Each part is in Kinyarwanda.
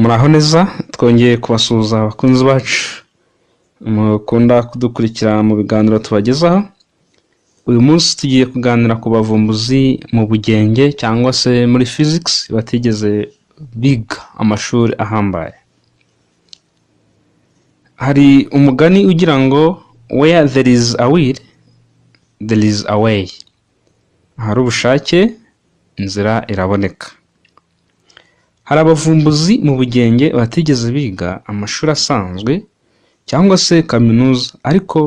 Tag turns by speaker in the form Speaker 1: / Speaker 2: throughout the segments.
Speaker 1: Muraho neza, twongeye kubasuhuza abakunzi bacu mukunda kudukurikira mu biganiro tubagezaho. Uyu munsi tugiye kuganira ku bavumbuzi mu bugenge cyangwa se muri physics batigeze biga amashuri ahambaye. Hari umugani ugira ngo "Where there is a will, there is a way." Ahari ubushake, inzira iraboneka. Hari abavumbuzi mu bugenge batigeze biga amashuri asanzwe cyangwa se kaminuza, ariko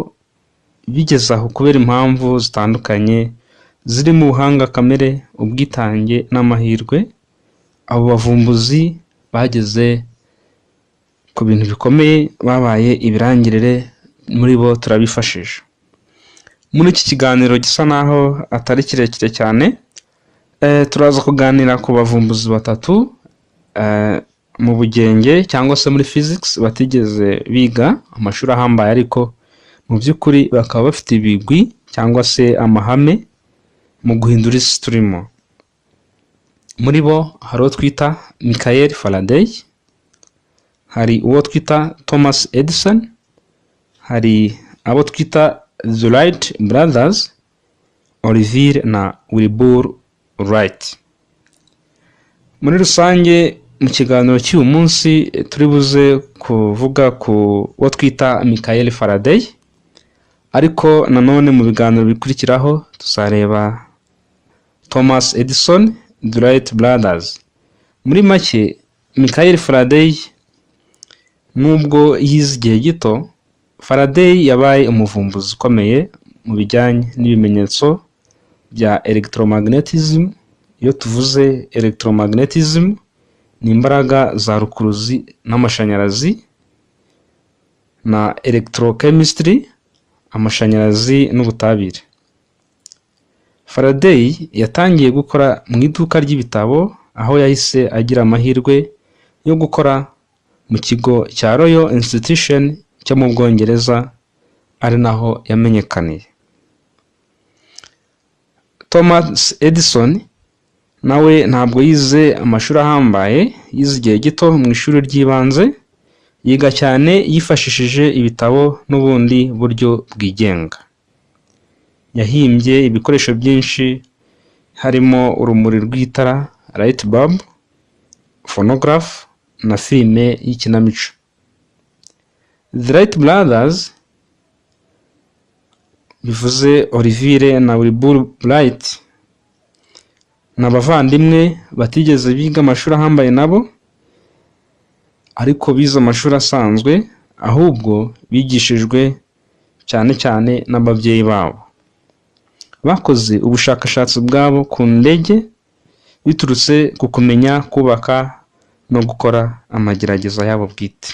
Speaker 1: bigeze aho kubera impamvu zitandukanye zirimo ubuhanga kamere, ubwitange n'amahirwe. Abo bavumbuzi bageze ku bintu bikomeye, babaye ibirangirire muri bo, turabifashisha. Muri iki kiganiro gisa naho atari kirekire cyane, turaza kuganira ku bavumbuzi batatu mu bugenge cyangwa se muri physics batigeze biga amashuri ahambaye, ariko mu by'ukuri bakaba bafite ibigwi cyangwa se amahame mu guhindura isi turimo. Muri bo hari uwo twita Michael Faraday, hari uwo twita Thomas Edison, hari abo twita The Wright Brothers, Orville na Wilbur Wright. Muri rusange, mu kiganiro cy'uyu munsi turi buze kuvuga ku wo twita Michael Faraday, ariko nanone mu biganiro bikurikiraho tuzareba Thomas Edison, The Wright Brothers. Muri make, Michael Faraday, nubwo yize igihe gito, Faraday yabaye umuvumbuzi ukomeye mu bijyanye n'ibimenyetso bya electromagnetism. Iyo tuvuze electromagnetism, ni imbaraga za rukuruzi n'amashanyarazi, na electrochemistry, amashanyarazi n'ubutabire. Faraday yatangiye gukora mu iduka ry'ibitabo, aho yahise agira amahirwe yo gukora mu kigo cya Royal Institution cyo mu Bwongereza, ari naho yamenyekaniye. Thomas Edison nawe ntabwo yize amashuri ahambaye, yize igihe gito mu ishuri ry'ibanze, yiga cyane yifashishije ibitabo n'ubundi buryo bwigenga. Yahimbye ibikoresho byinshi harimo urumuri rw'itara, light bulb, phonograph na filime y'ikinamico. The Wright Brothers, bivuze Orville na Wilbur Wright, ni abavandimwe batigeze biga amashuri ahambaye nabo, ariko bize amashuri asanzwe, ahubwo bigishijwe cyane cyane n'ababyeyi babo. Bakoze ubushakashatsi bwabo ku ndege biturutse ku kumenya kubaka no gukora amagerageza yabo bwite.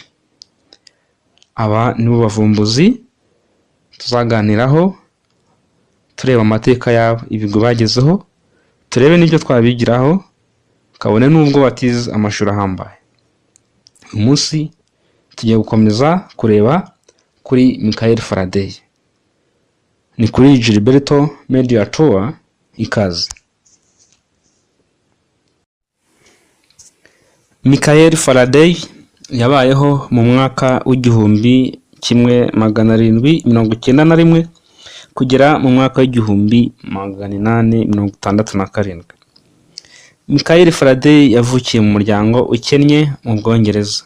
Speaker 1: Aba nibo bavumbuzi tuzaganiraho, tureba amateka yabo, ibigwi bagezeho, turebe n'ibyo twabigiraho, kabone n'ubwo batize amashuri ahambaye. Uyu munsi tugiye gukomeza kureba kuri Michael Faraday. Ni kuri Gilberto Media Tour, ikaze. Michael Faraday yabayeho mu mwaka w'1791 kugera mu mwaka w'1867. Michael Faraday yavukiye mu muryango ukennye mu Bwongereza.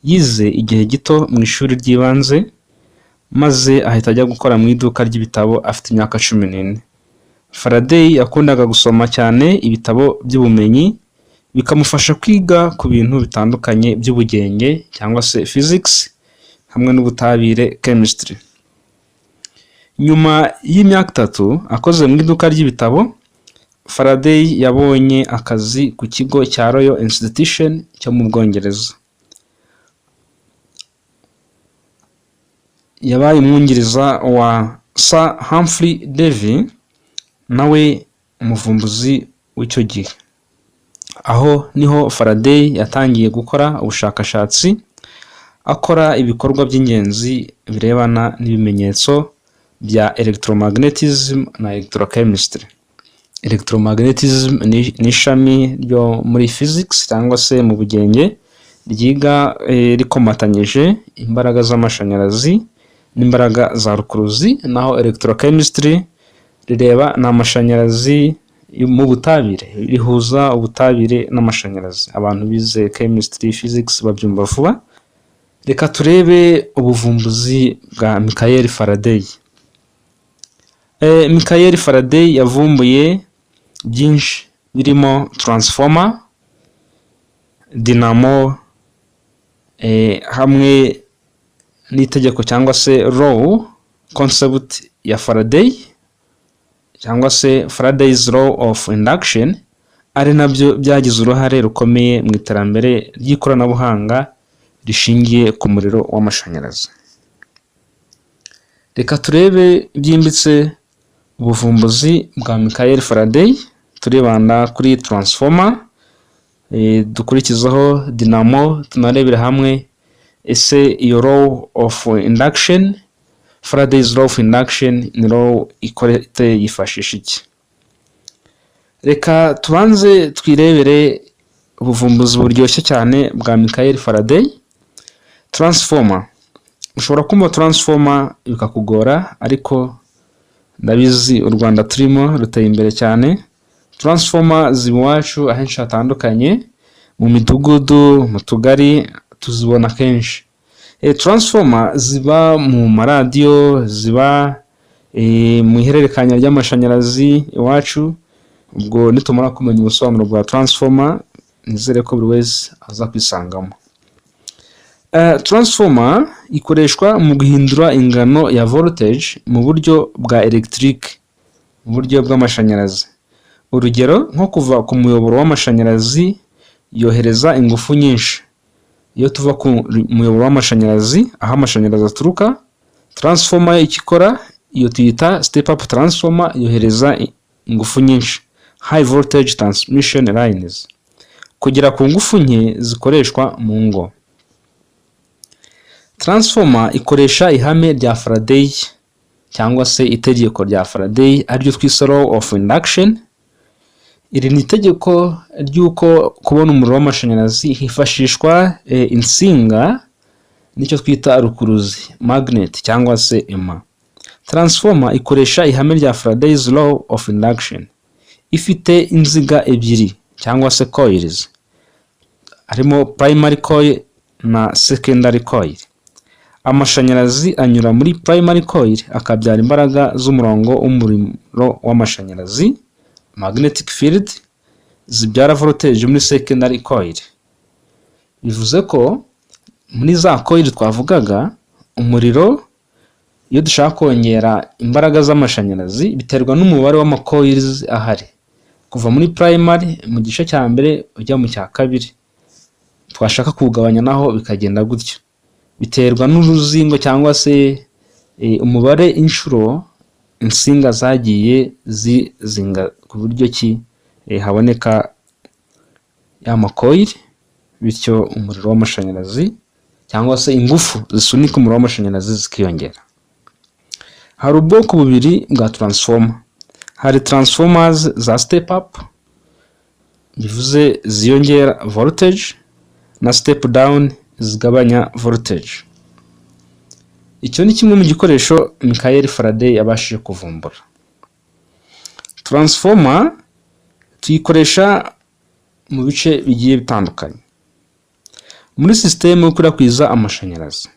Speaker 1: Yize igihe gito mu ishuri ry'ibanze, maze ahita ajya gukora mu iduka ry'ibitabo afite imyaka 14. Faraday yakundaga gusoma cyane ibitabo by'ubumenyi, bikamufasha kwiga ku bintu bitandukanye by'ubugenge cyangwa se physics hamwe n'ubutabire, chemistry. Nyuma y'imyaka 3 akoze mu iduka ry'ibitabo, Faraday yabonye akazi ku kigo cya Royal Institution cyo mu Bwongereza. Yabaye umwungiriza wa Sir Humphrey Davy, nawe umuvumbuzi w'icyo gihe. Aho niho Faraday yatangiye gukora ubushakashatsi, akora ibikorwa by'ingenzi birebana n'ibimenyetso bya electromagnetism na electrochemistry. Electromagnetism ni ishami ryo muri physics cyangwa se mu bugenge ryiga rikomatanyije imbaraga z'amashanyarazi n'imbaraga za rukuruzi, naho electrochemistry rireba ni amashanyarazi mu butabire, rihuza ubutabire n'amashanyarazi. Abantu bize chemistry, physics babyumva vuba. Reka turebe ubuvumbuzi bwa Michael Faraday. Michael Faraday yavumbuye byinshi birimo transformer, dinamo, hamwe n'itegeko cyangwa se law concept ya Faraday cyangwa se Faraday's law of induction, ari nabyo byagize uruhare rukomeye mu iterambere ry'ikoranabuhanga rishingiye ku muriro w'amashanyarazi. Reka turebe byimbitse ubuvumbuzi bwa Michael Faraday, turibanda kuri transformer, dukurikizaho dinamo, tunarebera hamwe ese iyo law of induction, Faraday's law of induction, ni law ikora ite, yifashisha iki? Reka tubanze twirebere ubuvumbuzi buryoshye cyane bwa Michael Faraday. Transformer. Ushobora kumva transformer bikakugora, ariko ndabizi u Rwanda turimo ruteye imbere cyane. Transformer ziba iwacu ahenshi hatandukanye, mu midugudu, mu tugari tuzibona kenshi. Transformer ziba mu maradiyo, ziba mu ihererekanya ry'amashanyarazi iwacu. Ubwo nitumara kumenya ubusobanuro bwa transformer, nizere ko buri wese aza kwisangamo. Transformer ikoreshwa mu guhindura ingano ya voltage mu buryo bwa electric, mu buryo bw'amashanyarazi. Urugero nko kuva ku muyoboro w'amashanyarazi yohereza ingufu nyinshi. Iyo tuva ku muyoboro w'amashanyarazi, aho amashanyarazi aturuka, transformer icyo ikora, iyo tuyita step up transformer, yohereza ingufu nyinshi, high voltage transmission lines, kugera ku ngufu nke zikoreshwa mu ngo. Transformer ikoresha ihame rya Faraday cyangwa se itegeko rya Faraday, ariryo twise law of induction. Iri ni itegeko ry'uko kubona umuriro w'amashanyarazi hifashishwa insinga nicyo twita rukuruzi, magnet cyangwa se aimant. Transformer ikoresha ihame rya Faraday's law of induction. Ifite inziga ebyiri cyangwa se coils, harimo primary coil na secondary coil. Amashanyarazi anyura muri primary coil akabyara imbaraga z'umurongo w'umuriro w'amashanyarazi, magnetic field, zibyara voltage muri secondary coil. Bivuze ko muri za coil twavugaga, umuriro iyo dushaka kongera imbaraga z'amashanyarazi biterwa n'umubare w'ama coils ahari. Kuva muri primary mu gice cya mbere ujya mu cya kabiri, twashaka kuwugabanya naho bikagenda gutyo. Biterwa n'uruzingo cyangwa se umubare inshuro insinga zagiye zizinga ku buryo ki haboneka ya ma coil, bityo umuriro w'amashanyarazi cyangwa se ingufu zisunika umuriro w'amashanyarazi zikiyongera. Hari ubwoko bubiri bwa transformer. Hari transformers za step up, bivuze ziyongera voltage, na step down zigabanya voltage. Icyo ni kimwe mu gikoresho Michael Faraday yabashije kuvumbura. Transformer tuyikoresha mu bice bigiye bitandukanye muri sisiteme yo gukwirakwiza amashanyarazi.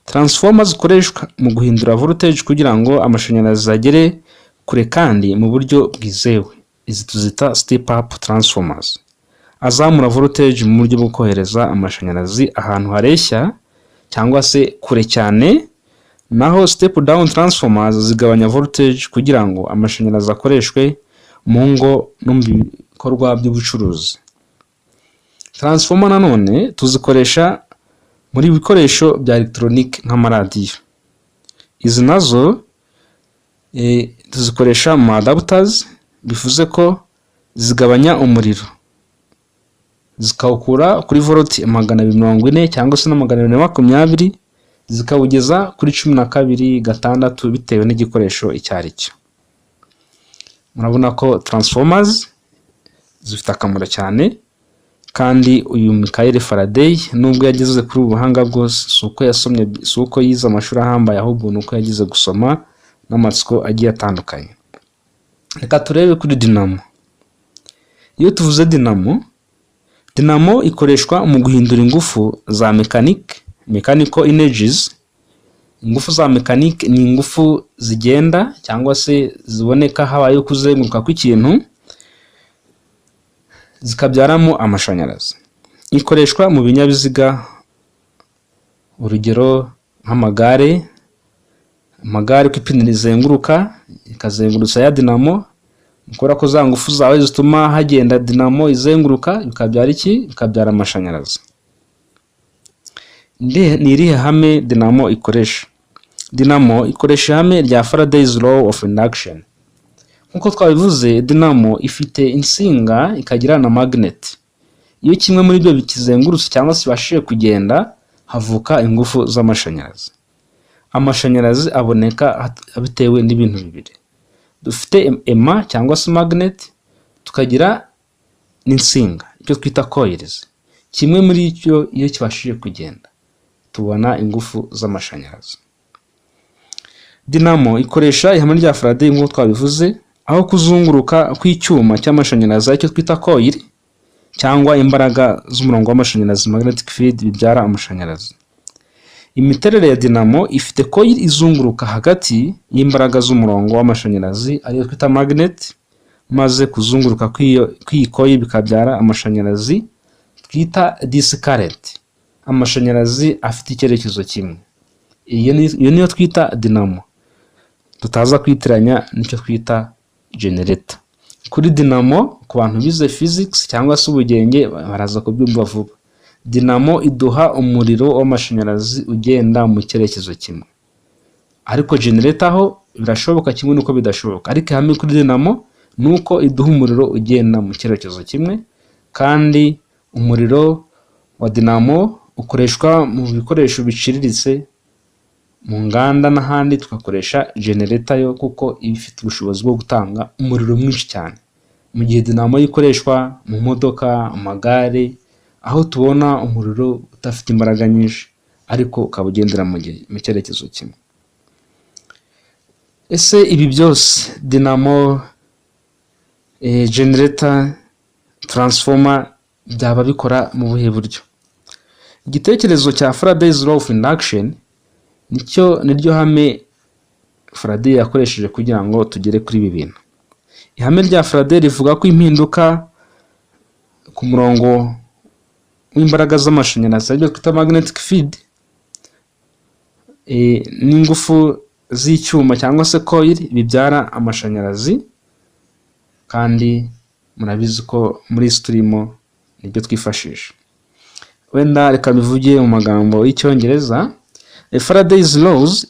Speaker 1: Transformer zikoreshwa mu guhindura voltage kugira ngo amashanyarazi agere kure kandi mu buryo bwizewe. Izi tuzita step up transformers. Azamura voltage mu buryo bwo kohereza amashanyarazi ahantu hareshya cyangwa se kure cyane, naho step down transformers zigabanya voltage kugira ngo amashanyarazi akoreshwe mu ngo no mu bikorwa by'ubucuruzi. Transformer nanone tuzikoresha muri bikoresho bya elegitoronike nk'amaradiyo. Izi nazo tuzikoresha mu adapters, bivuze ko zigabanya umuriro zikawukura kuri volt 240 cyangwa se na 220, zikawugeza kuri 12.6 bitewe n'igikoresho icyo ari cyo. Murabona ko transformers zifite akamaro cyane. Kandi uyu Michael Faraday, nubwo yageze kuri ubu buhanga bwose, si uko yasomye, si uko yize amashuri ahambaye, ahubwo ni uko yagize gusoma n'amatsiko agiye atandukanye. Reka turebe kuri dinamo. Iyo tuvuze dinamo, dinamo ikoreshwa mu guhindura ingufu za mekanike, mechanical energies. Ingufu za mekanike ni ingufu zigenda cyangwa se ziboneka habayeho kuzenguruka kw'ikintu, zikabyaramo amashanyarazi. Ikoreshwa mu binyabiziga, urugero nk'amagare. Amagare, uko ipine rizenguruka ikazengurutsa ya dinamo, kubera ko za ngufu zawe zituma hagenda dinamo izenguruka, bikabyara iki? Bikabyara amashanyarazi. Ni irihe hame dinamo ikoresha? Dinamo ikoresha ihame rya Faraday's law of induction. Nk'uko twabivuze, dinamo ifite insinga, ikagira na magnet. Iyo kimwe muri byo kizengurutse cyangwa se kibashije kugenda, havuka ingufu z'amashanyarazi. Amashanyarazi aboneka bitewe n'ibintu bibiri: dufite aimant cyangwa se magnet, tukagira n'insinga, icyo twita coils. Kimwe muri cyo iyo kibashije kugenda, tubona ingufu z'amashanyarazi. Dinamo ikoresha ihame rya Faraday nk'uko twabivuze, aho kuzunguruka kw'icyuma cy'amashanyarazi, aricyo twita coil, cyangwa imbaraga z'umurongo w'amashanyarazi, magnetic field, bibyara amashanyarazi. Imiterere ya dinamo ifite coil izunguruka hagati y'imbaraga z'umurongo w'amashanyarazi, ariyo twita magnet, maze kuzunguruka kw'iyi coil bikabyara amashanyarazi twita DC current, amashanyarazi afite icyerekezo kimwe. Iyo niyo twita dinamo, tutaza kwitiranya n'icyo twita generator. Kuri dinamo, ku bantu bize physics cyangwa se ubugenge baraza kubyumva vuba. Dinamo iduha umuriro w'amashanyarazi ugenda mu cyerekezo kimwe, ariko generator ho birashoboka kimwe n'uko bidashoboka. Ariko ihame kuri dinamo ni uko iduha umuriro ugenda mu cyerekezo kimwe, kandi umuriro wa dinamo ukoreshwa mu bikoresho biciriritse, mu nganda n'ahandi, tugakoresha generator yo kuko iba ifite ubushobozi bwo gutanga umuriro mwinshi cyane, mu gihe dinamo yo ikoreshwa mu modoka, amagare, aho tubona umuriro udafite imbaraga nyinshi ariko ukaba ugendera mu cyerekezo kimwe. Ese ibi byose, dinamo, generator, transformer, byaba bikora mu buhe buryo? Igitekerezo cya Faraday's law of induction nicyo, niryo hame Faraday yakoresheje kugira ngo tugere kuri ibi bintu. Ihame rya Faraday rivuga ko impinduka ku murongo w'imbaraga z'amashanyarazi, aribyo twita magnetic field, n'ingufu z'icyuma cyangwa se coil, bibyara amashanyarazi. Kandi murabizi ko muri isi turimo nibyo twifashisha. Wenda reka bivuge mu magambo y'Icyongereza. Faraday's laws: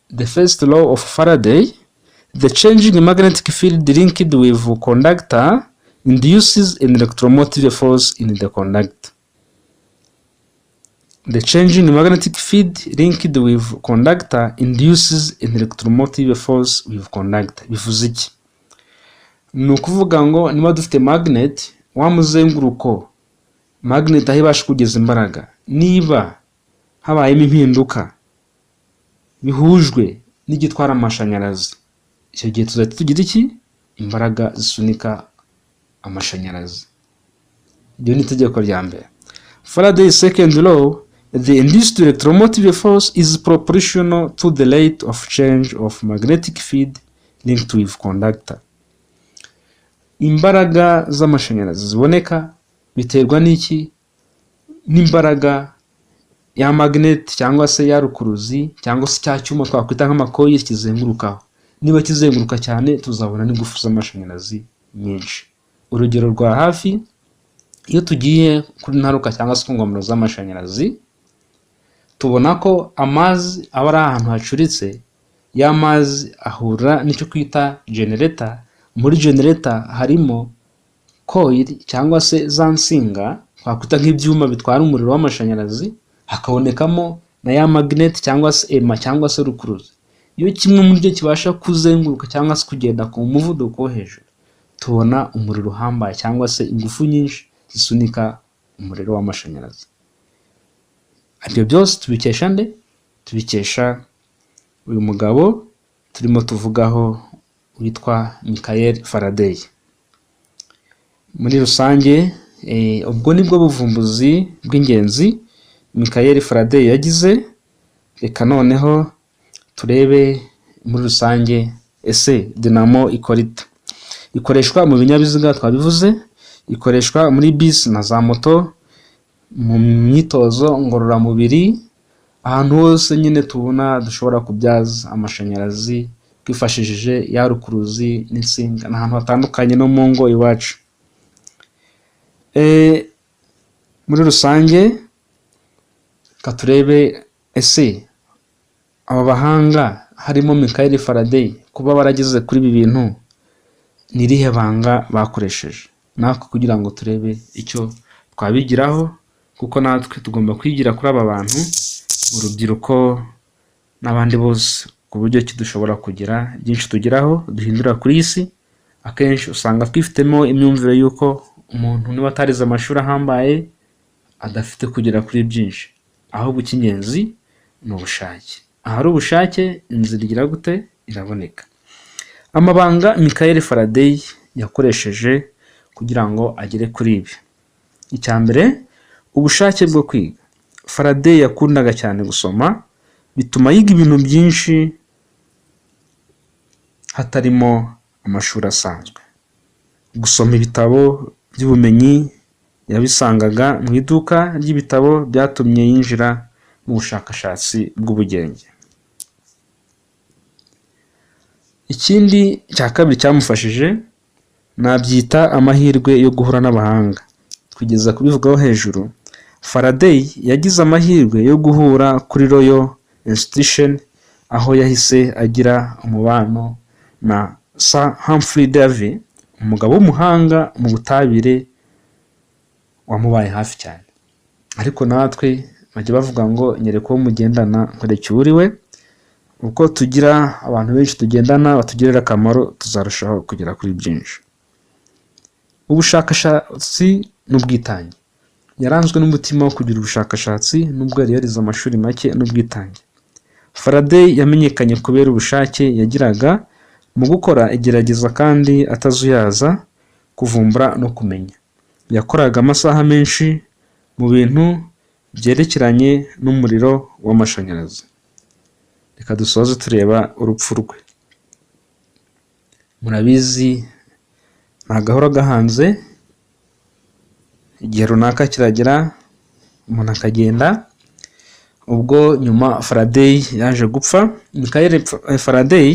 Speaker 1: the first law of Faraday, the changing magnetic field linked with conductor induces an electromotive force in the conductor. The changing magnetic field linked with conductor induces an electromotive force with conductor. Bivuze iki? Ni ukuvuga ngo niba dufite magnet, wa muzenguruko magnet aho ibasha kugeza imbaraga, niba habayemo impinduka bihujwe n'igitwara amashanyarazi, icyo gihe tuzahita tugira iki? Imbaraga zisunika amashanyarazi. Iryo ni itegeko rya mbere. Faraday's second law, the induced electromotive force is proportional to the rate of change of magnetic field linked with conductor. Imbaraga z'amashanyarazi ziboneka biterwa n'iki? N'imbaraga ya magnet cyangwa se ya rukuruzi cyangwa se cya cyuma twakwita nk'ama coil kizengurukaho. Niba kizenguruka cyane, tuzabona n'ingufu z'amashanyarazi nyinshi. Urugero rwa hafi, iyo tugiye kuri ntaruka cyangwa se ku ngomero z'amashanyarazi, tubona ko amazi aba ari ahantu hacuritse. Ya mazi ahura n'icyo twita generator. Muri generator harimo coil cyangwa se za nsinga twakwita nk'ibyuma bitwara umuriro w'amashanyarazi, hakabonekamo na ya magnet cyangwa se aimant cyangwa se rukuruzi. Iyo kimwe muri byo kibasha kuzenguruka cyangwa se kugenda ku muvuduko wo hejuru, tubona umuriro uhambaye cyangwa se ingufu nyinshi zisunika. umuriro w'amashanyarazi. Ibyo byose tubikesha nde? Tubikesha uyu mugabo turimo tuvugaho witwa Michael Faraday. Muri rusange ubwo nibwo buvumbuzi bw'ingenzi Michael Faraday yagize. Reka noneho turebe muri rusange, ese dinamo ikora ite? Ikoreshwa mu binyabiziga, twabivuze, ikoreshwa muri bisi na za moto, mu myitozo ngororamubiri, ahantu hose nyine tubona dushobora kubyaza amashanyarazi twifashishije ya rukuruzi n'insinga, ni ahantu hatandukanye no mu ngo iwacu. Muri rusange reka turebe, ese aba bahanga harimo Michael Faraday kuba barageze kuri ibi bintu ni irihe banga bakoresheje? Natwe kugira ngo turebe icyo twabigiraho, kuko natwe tugomba kwigira kuri aba bantu, urubyiruko n'abandi bose, ku buryo ki dushobora kugira byinshi tugeraho duhindura kuri iyi si. Akenshi usanga twifitemo imyumvire y'uko umuntu niba atarize amashuri ahambaye adafite kugera kuri byinshi, ahubwo icy'ingenzi ni ubushake. Ahari ubushake inzira igira gute? Iraboneka. Amabanga Michael Faraday yakoresheje kugira ngo agere kuri ibi: icya mbere, ubushake bwo kwiga. Faraday yakundaga cyane gusoma, bituma yiga ibintu byinshi hatarimo amashuri asanzwe. Gusoma ibitabo by'ubumenyi yabisangaga mu iduka ry'ibitabo byatumye yinjira mu bushakashatsi bw'ubugenge. Ikindi cya kabiri cyamufashije nabyita amahirwe yo guhura n'abahanga. Kugeza kubivugaho hejuru, Faraday yagize amahirwe yo guhura kuri Royal Institution, aho yahise agira umubano na Sir Humphrey Davy, umugabo w'umuhanga mu butabire wamubaye hafi cyane. Ariko natwe bajya bavuga ngo nyereka uwo mugendana nkwereke uwo uri we. Uko tugira abantu benshi tugendana batugirira akamaro, tuzarushaho kugera kuri byinshi. Ubushakashatsi n'ubwitange: yaranzwe n'umutima wo kugira ubushakashatsi nubwo yari yarize amashuri make n'ubwitange. Faraday yamenyekanye kubera ubushake yagiraga mu gukora igerageza kandi atazuyaza kuvumbura no kumenya. Yakoraga amasaha menshi mu bintu byerekeranye n'umuriro w'amashanyarazi. Reka dusoze tureba urupfu rwe. Murabizi, nta gahora gahanze, igihe runaka kiragera umuntu akagenda. Ubwo nyuma Faraday yaje gupfa. Michael Faraday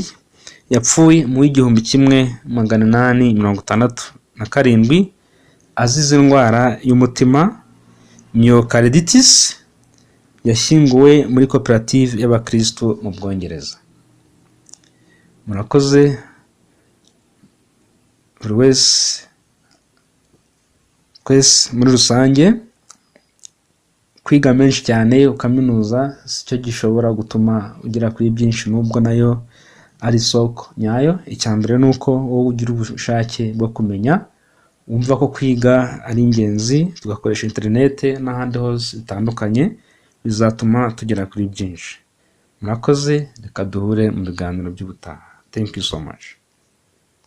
Speaker 1: yapfuye mu 1867 azize indwara y'umutima, myocarditis. Yashyinguwe muri koperative y'abakristo mu Bwongereza. Murakoze buri wese, twese muri rusange. Kwiga menshi cyane ukaminuza si cyo gishobora gutuma ugera kuri byinshi, nubwo nayo ari isoko nyayo. Icya mbere ni uko wowe ugira ubushake bwo kumenya, wumva ko kwiga ari ingenzi, tugakoresha interinete n'ahandi hose bitandukanye, bizatuma tugera kuri byinshi. Murakoze, reka duhure mu biganiro by'ubutaha. Thank you so much.